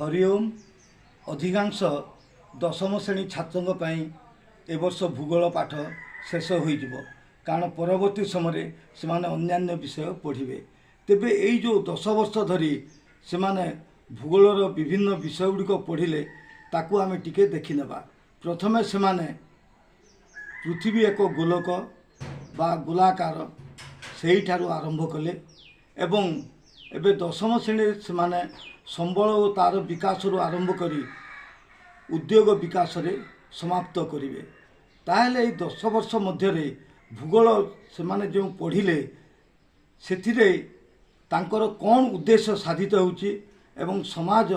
ହରିଓମ। ଅଧିକାଂଶ ଦଶମ ଶ୍ରେଣୀ ଛାତ୍ରଙ୍କ ପାଇଁ ଏ ବର୍ଷ ଭୂଗୋଳ ପାଠ ଶେଷ ହୋଇଯିବ, କାରଣ ପରବର୍ତ୍ତୀ ସମୟରେ ସେମାନେ ଅନ୍ୟାନ୍ୟ ବିଷୟ ପଢ଼ିବେ। ତେବେ ଏଇ ଯେଉଁ 10 ବର୍ଷ ଧରି ସେମାନେ ଭୂଗୋଳର ବିଭିନ୍ନ ବିଷୟ ଗୁଡ଼ିକ ପଢ଼ିଲେ, ତାକୁ ଆମେ ଟିକେ ଦେଖିନେବା। ପ୍ରଥମେ ସେମାନେ ପୃଥିବୀ ଏକ ଗୋଲକ ବା ଗୋଲାକାର, ସେଇଠାରୁ ଆରମ୍ଭ କଲେ ଏବଂ ଏବେ ଦଶମ ଶ୍ରେଣୀରେ ସେମାନେ ସମ୍ବଳ ଓ ତା'ର ବିକାଶରୁ ଆରମ୍ଭ କରି ଉଦ୍ୟୋଗ ବିକାଶରେ ସମାପ୍ତ କରିବେ। ତାହେଲେ ଏଇ 10 ବର୍ଷ ମଧ୍ୟରେ ଭୂଗୋଳ ସେମାନେ ଯେଉଁ ପଢ଼ିଲେ, ସେଥିରେ ତାଙ୍କର କ'ଣ ଉଦ୍ଦେଶ୍ୟ ସାଧିତ ହେଉଛି ଏବଂ ସମାଜ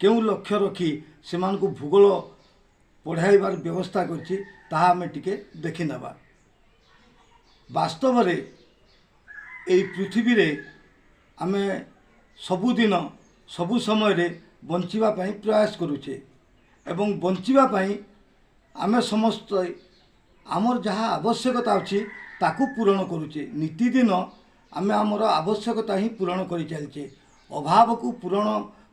କେଉଁ ଲକ୍ଷ୍ୟ ରଖି ସେମାନଙ୍କୁ ଭୂଗୋଳ ପଢ଼ାଇବାର ବ୍ୟବସ୍ଥା କରିଛି, ତାହା ଆମେ ଟିକେ ଦେଖିନେବା। ବାସ୍ତବରେ ଏଇ ପୃଥିବୀରେ ଆମେ ସବୁଦିନ ସବୁ ସମୟରେ ବଞ୍ଚିବା ପାଇଁ ପ୍ରୟାସ କରୁଛେ ଏବଂ ବଞ୍ଚିବା ପାଇଁ ଆମେ ସମସ୍ତେ ଆମର ଯାହା ଆବଶ୍ୟକତା ଅଛି ତାକୁ ପୂରଣ କରୁଛେ। ନିତିଦିନ ଆମେ ଆମର ଆବଶ୍ୟକତା ହିଁ ପୂରଣ କରିଚାଲିଛେ। ଅଭାବକୁ ପୂରଣ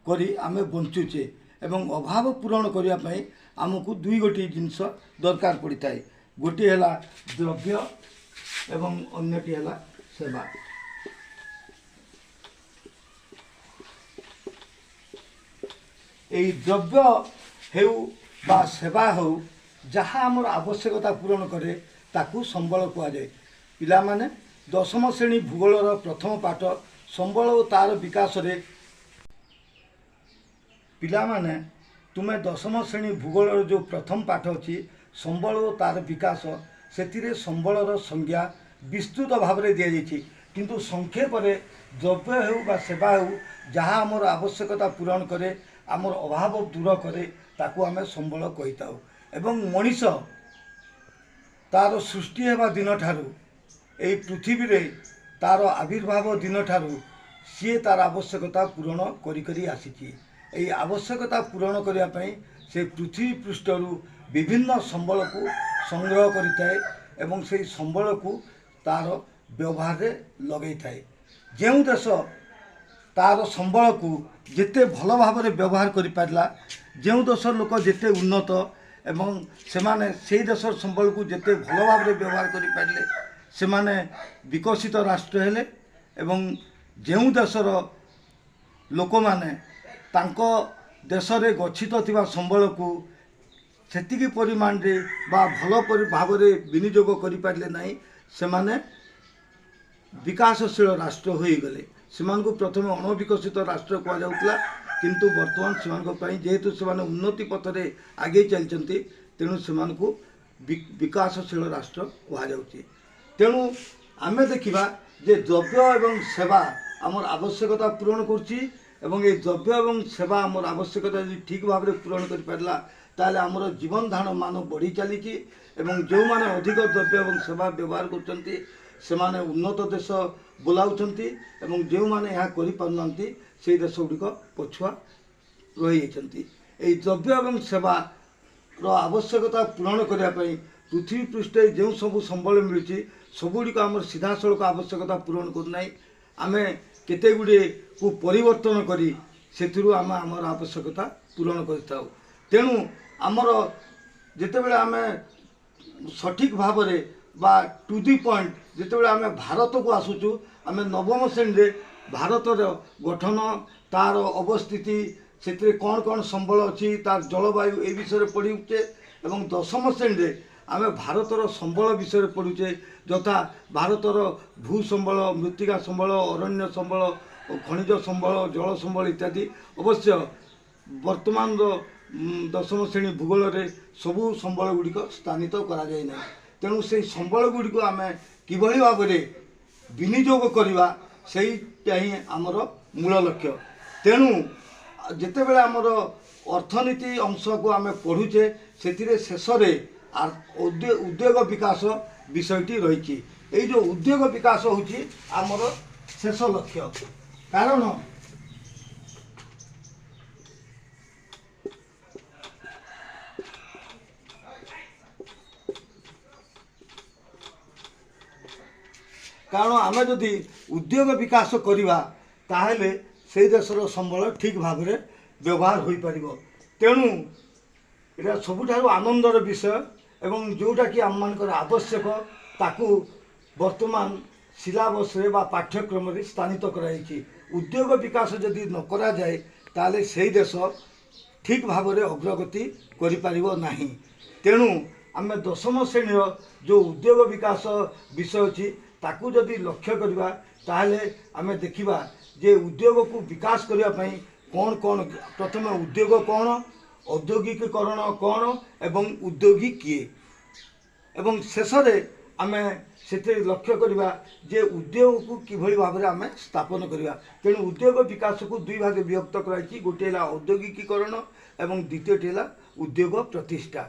କରି ଆମେ ବଞ୍ଚୁଛେ ଏବଂ ଅଭାବ ପୂରଣ କରିବା ପାଇଁ ଆମକୁ ଦୁଇ ଗୋଟି ଜିନିଷ ଦରକାର ପଡ଼ିଥାଏ। ଗୋଟିଏ ହେଲା ଦ୍ରବ୍ୟ ଏବଂ ଅନ୍ୟଟି ହେଲା ସେବା। ଏଇ ଦ୍ରବ୍ୟ ହେଉ ବା ସେବା ହେଉ, ଯାହା ଆମର ଆବଶ୍ୟକତା ପୂରଣ କରେ ତାକୁ ସମ୍ବଳ କୁହାଯାଏ। ପିଲାମାନେ, ଦଶମ ଶ୍ରେଣୀ ଭୂଗୋଳର ପ୍ରଥମ ପାଠ ସମ୍ବଳ ଓ ତା'ର ବିକାଶରେ, ପିଲାମାନେ, ତୁମେ ଦଶମ ଶ୍ରେଣୀ ଭୂଗୋଳର ଯେଉଁ ପ୍ରଥମ ପାଠ ଅଛି ସମ୍ବଳ ଓ ତା'ର ବିକାଶ, ସେଥିରେ ସମ୍ବଳର ସଂଜ୍ଞା ବିସ୍ତୃତ ଭାବରେ ଦିଆଯାଇଛି। କିନ୍ତୁ ସଂକ୍ଷେପରେ ଦ୍ରବ୍ୟ ହେଉ ବା ସେବା ହେଉ, ଯାହା ଆମର ଆବଶ୍ୟକତା ପୂରଣ କରେ, ଆମର ଅଭାବ ଦୂର କରେ, ତାକୁ ଆମେ ସମ୍ବଳ କହିଥାଉ। ଏବଂ ମଣିଷ ତା'ର ସୃଷ୍ଟି ହେବା ଦିନଠାରୁ, ଏଇ ପୃଥିବୀରେ ତା'ର ଆବିର୍ଭାବ ଦିନଠାରୁ ସିଏ ତା'ର ଆବଶ୍ୟକତା ପୂରଣ କରି କରି ଆସିଛି। ଏଇ ଆବଶ୍ୟକତା ପୂରଣ କରିବା ପାଇଁ ସେ ପୃଥିବୀ ପୃଷ୍ଠରୁ ବିଭିନ୍ନ ସମ୍ବଳକୁ ସଂଗ୍ରହ କରିଥାଏ ଏବଂ ସେଇ ସମ୍ବଳକୁ ତା'ର ବ୍ୟବହାରରେ ଲଗାଇଥାଏ। ଯେଉଁ ଦେଶ ତା'ର ସମ୍ବଳକୁ ଯେତେ ଭଲ ଭାବରେ ବ୍ୟବହାର କରିପାରିଲା, ଯେଉଁ ଦେଶର ଲୋକ ଯେତେ ଉନ୍ନତ ଏବଂ ସେମାନେ ସେଇ ଦେଶର ସମ୍ବଳକୁ ଯେତେ ଭଲ ଭାବରେ ବ୍ୟବହାର କରିପାରିଲେ, ସେମାନେ ବିକଶିତ ରାଷ୍ଟ୍ର ହେଲେ। ଏବଂ ଯେଉଁ ଦେଶର ଲୋକମାନେ ତାଙ୍କ ଦେଶରେ ଗଚ୍ଛିତ ଥିବା ସମ୍ବଳକୁ ସେତିକି ପରିମାଣରେ ବା ଭଲ ଭାବରେ ବିନିଯୋଗ କରିପାରିଲେ ନାହିଁ, ସେମାନେ ବିକାଶଶୀଳ ରାଷ୍ଟ୍ର ହୋଇଗଲେ। ସେମାନଙ୍କୁ ପ୍ରଥମେ ଅଣବିକଶିତ ରାଷ୍ଟ୍ର କୁହାଯାଉଥିଲା, କିନ୍ତୁ ବର୍ତ୍ତମାନ ସେମାନଙ୍କ ପାଇଁ ଯେହେତୁ ସେମାନେ ଉନ୍ନତି ପଥରେ ଆଗେଇ ଚାଲିଛନ୍ତି, ତେଣୁ ସେମାନଙ୍କୁ ବିକାଶଶୀଳ ରାଷ୍ଟ୍ର କୁହାଯାଉଛି। ତେଣୁ ଆମେ ଦେଖିବା ଯେ ଦ୍ରବ୍ୟ ଏବଂ ସେବା ଆମର ଆବଶ୍ୟକତା ପୂରଣ କରୁଛି ଏବଂ ଏଇ ଦ୍ରବ୍ୟ ଏବଂ ସେବା ଆମର ଆବଶ୍ୟକତା ଯଦି ଠିକ୍ ଭାବରେ ପୂରଣ କରିପାରିଲା, ତାହେଲେ ଆମର ଜୀବନ ଧାରଣ ମାନ ବଢ଼ି ଚାଲିଛି। ଏବଂ ଯେଉଁମାନେ ଅଧିକ ଦ୍ରବ୍ୟ ଏବଂ ସେବା ବ୍ୟବହାର କରୁଛନ୍ତି, ସେମାନେ ଉନ୍ନତ ଦେଶ ବୋଲାଉଛନ୍ତି ଏବଂ ଯେଉଁମାନେ ଏହା କରିପାରୁନାହାନ୍ତି, ସେଇ ଦେଶ ଗୁଡ଼ିକ ପଛୁଆ ରହିଯାଇଛନ୍ତି। ଏଇ ଦ୍ରବ୍ୟ ଏବଂ ସେବାର ଆବଶ୍ୟକତା ପୂରଣ କରିବା ପାଇଁ ପୃଥିବୀ ପୃଷ୍ଠରେ ଯେଉଁ ସବୁ ସମ୍ବଳ ମିଳୁଛି, ସବୁଗୁଡ଼ିକ ଆମର ସିଧାସଳଖ ଆବଶ୍ୟକତା ପୂରଣ କରୁନାହିଁ। ଆମେ କେତେ ଗୁଡ଼ିଏକୁ ପରିବର୍ତ୍ତନ କରି ସେଥିରୁ ଆମେ ଆମର ଆବଶ୍ୟକତା ପୂରଣ କରିଥାଉ। ତେଣୁ ଆମର ଯେତେବେଳେ ଆମେ ସଠିକ୍ ଭାବରେ ବା ଟୁ the point ଯେତେବେଳେ ଆମେ ଭାରତକୁ ଆସୁଛୁ, ଆମେ ନବମ ଶ୍ରେଣୀରେ ଭାରତର ଗଠନ, ତା'ର ଅବସ୍ଥିତି, ସେଥିରେ କ'ଣ କ'ଣ ସମ୍ବଳ ଅଛି, ତାର ଜଳବାୟୁ, ଏ ବିଷୟରେ ପଢ଼ୁଛେ। ଏବଂ ଦଶମ ଶ୍ରେଣୀରେ ଆମେ ଭାରତର ସମ୍ବଳ ବିଷୟରେ ପଢ଼ୁଛେ, ଯଥା ଭାରତର ଭୂ ସମ୍ବଳ, ମୃତ୍ତିକା ସମ୍ବଳ, ଅରଣ୍ୟ ସମ୍ବଳ, ଖଣିଜ ସମ୍ବଳ, ଜଳ ସମ୍ବଳ ଇତ୍ୟାଦି। ଅବଶ୍ୟ ବର୍ତ୍ତମାନର ଦଶମ ଶ୍ରେଣୀ ଭୂଗୋଳରେ ସବୁ ସମ୍ବଳ ଗୁଡ଼ିକ ସ୍ଥାନିତ କରାଯାଇ ନାହିଁ। ତେଣୁ ସେଇ ସମ୍ବଳ ଗୁଡ଼ିକୁ ଆମେ କିଭଳି ଭାବରେ ବିନିଯୋଗ କରିବା, ସେଇଟା ହିଁ ଆମର ମୂଳ ଲକ୍ଷ୍ୟ। ତେଣୁ ଯେତେବେଳେ ଆମର ଅର୍ଥନୀତି ଅଂଶକୁ ଆମେ ପଢ଼ୁଛେ, ସେଥିରେ ଶେଷରେ ଉଦ୍ୟୋଗ ବିକାଶ ବିଷୟଟି ରହିଛି। ଏଇ ଯେଉଁ ଉଦ୍ୟୋଗ ବିକାଶ ହେଉଛି ଆମର ଶେଷ ଲକ୍ଷ୍ୟ, କାରଣ ଆମେ ଯଦି ଉଦ୍ୟୋଗ ବିକାଶ କରିବା, ତାହେଲେ ସେଇ ଦେଶର ସମ୍ବଳ ଠିକ୍ ଭାବରେ ବ୍ୟବହାର ହୋଇପାରିବ। ତେଣୁ ଏଇଟା ସବୁଠାରୁ ଆନନ୍ଦର ବିଷୟ ଏବଂ ଯେଉଁଟାକି ଆମମାନଙ୍କର ଆବଶ୍ୟକ, ତାକୁ ବର୍ତ୍ତମାନ ସିଲାବସ୍ରେ ବା ପାଠ୍ୟକ୍ରମରେ ସ୍ଥାନିତ କରାଯାଇଛି। ଉଦ୍ୟୋଗ ବିକାଶ ଯଦି ନ କରାଯାଏ, ତାହେଲେ ସେଇ ଦେଶ ଠିକ୍ ଭାବରେ ଅଗ୍ରଗତି କରିପାରିବ ନାହିଁ। ତେଣୁ ଆମେ ଦଶମ ଶ୍ରେଣୀର ଯେଉଁ ଉଦ୍ୟୋଗ ବିକାଶ ବିଷୟ ଅଛି, ତାକୁ ଯଦି ଲକ୍ଷ୍ୟ କରିବା, ତାହେଲେ ଆମେ ଦେଖିବା ଯେ ଉଦ୍ୟୋଗକୁ ବିକାଶ କରିବା ପାଇଁ କ'ଣ କ'ଣ, ପ୍ରଥମେ ଉଦ୍ୟୋଗ କ'ଣ, ଔଦ୍ୟୋଗିକୀକରଣ କ'ଣ ଏବଂ ଉଦ୍ୟୋଗୀ କିଏ, ଏବଂ ଶେଷରେ ଆମେ ସେଥିରେ ଲକ୍ଷ୍ୟ କରିବା ଯେ ଉଦ୍ୟୋଗକୁ କିଭଳି ଭାବରେ ଆମେ ସ୍ଥାପନ କରିବା। ତେଣୁ ଉଦ୍ୟୋଗ ବିକାଶକୁ ଦୁଇ ଭାଗରେ ବିଭକ୍ତ କରାଯାଇଛି। ଗୋଟିଏ ହେଲା ଔଦ୍ୟୋଗିକୀକରଣ ଏବଂ ଦ୍ୱିତୀୟଟି ହେଲା ଉଦ୍ୟୋଗ ପ୍ରତିଷ୍ଠା।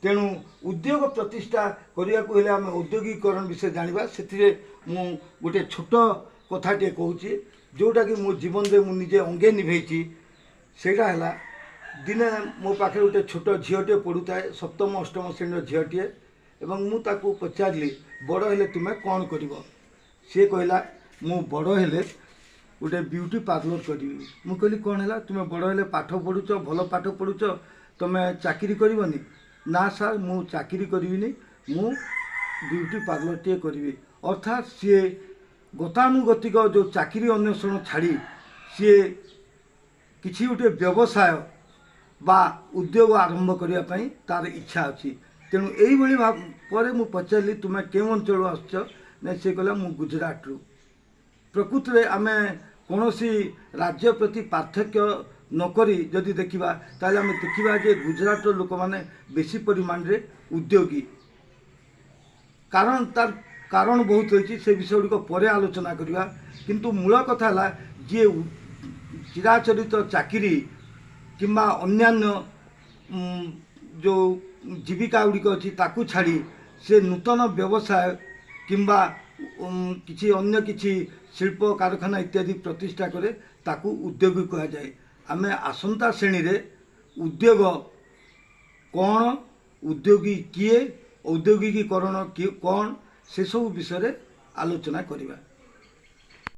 ତେଣୁ ଉଦ୍ୟୋଗ ପ୍ରତିଷ୍ଠା କରିବାକୁ ହେଲେ ଆମେ ଔଦ୍ୟୋଗିକରଣ ବିଷୟରେ ଜାଣିବା। ସେଥିରେ ମୁଁ ଗୋଟେ ଛୋଟ କଥାଟିଏ କହୁଛି, ଯେଉଁଟାକି ମୋ ଜୀବନରେ ମୁଁ ନିଜେ ଅଙ୍ଗେ ନିଭେଇଛି। ସେଇଟା ହେଲା, ଦିନେ ମୋ ପାଖରେ ଗୋଟେ ଛୋଟ ଝିଅଟିଏ ପଢ଼ୁଥାଏ, ସପ୍ତମ ଅଷ୍ଟମ ଶ୍ରେଣୀର ଝିଅଟିଏ, ଏବଂ ମୁଁ ତାକୁ ପଚାରିଲି, ବଡ଼ ହେଲେ ତୁମେ କ'ଣ କରିବ? ସିଏ କହିଲା, ମୁଁ ବଡ଼ ହେଲେ ଗୋଟେ ବିୟୁଟି ପାର୍ଲର କରିବି। ମୁଁ କହିଲି, କ'ଣ ହେଲା, ତୁମେ ବଡ଼ ହେଲେ ପାଠ ପଢ଼ୁଛ, ଭଲ ପାଠ ପଢ଼ୁଛ, ତୁମେ ଚାକିରି କରିବନି? ନା ସାର୍, ମୁଁ ଚାକିରି କରିବିନି, ମୁଁ ବିୟୁଟି ପାର୍ଲରଟିଏ କରିବି। ଅର୍ଥାତ୍ ସିଏ ଗତାନୁଗତିକ ଯେଉଁ ଚାକିରି ଅନ୍ୱେଷଣ ଛାଡ଼ି ସିଏ କିଛି ଗୋଟେ ବ୍ୟବସାୟ ବା ଉଦ୍ୟୋଗ ଆରମ୍ଭ କରିବା ପାଇଁ ତାର ଇଚ୍ଛା ଅଛି। ତେଣୁ ଏଇଭଳି ଭାବ ପରେ ମୁଁ ପଚାରିଲି, ତୁମେ କେଉଁ ଅଞ୍ଚଳରୁ ଆସୁଛ? ନା, ସେ କହିଲା, ମୁଁ ଗୁଜୁରାଟରୁ। ପ୍ରକୃତରେ ଆମେ କୌଣସି ରାଜ୍ୟ ପ୍ରତି ପାର୍ଥକ୍ୟ ନକରି ଯଦି ଦେଖିବା, ତାହେଲେ ଆମେ ଦେଖିବା ଯେ ଗୁଜୁରାଟର ଲୋକମାନେ ବେଶୀ ପରିମାଣରେ ଉଦ୍ୟୋଗୀ। କାରଣ ତାର କାରଣ ବହୁତ ରହିଛି, ସେ ବିଷୟ ଗୁଡ଼ିକ ପରେ ଆଲୋଚନା କରିବା। କିନ୍ତୁ ମୂଳ କଥା ହେଲା, ଯିଏ ଚିରାଚରିତ ଚାକିରି କିମ୍ବା ଅନ୍ୟାନ୍ୟ ଯେଉଁ ଜୀବିକା ଗୁଡ଼ିକ ଅଛି ତାକୁ ଛାଡ଼ି ସେ ନୂତନ ବ୍ୟବସାୟ କିମ୍ବା କିଛି ଅନ୍ୟ କିଛି ଶିଳ୍ପ କାରଖାନା ଇତ୍ୟାଦି ପ୍ରତିଷ୍ଠା କରେ, ତାକୁ ଉଦ୍ୟୋଗୀ କୁହାଯାଏ। ଆମେ ଆସନ୍ତା ଶ୍ରେଣୀରେ ଉଦ୍ୟୋଗ କ'ଣ, ଉଦ୍ୟୋଗୀ କିଏ, ଔଦ୍ୟୋଗିକୀକରଣ କ'ଣ, ସେସବୁ ବିଷୟରେ ଆଲୋଚନା କରିବା।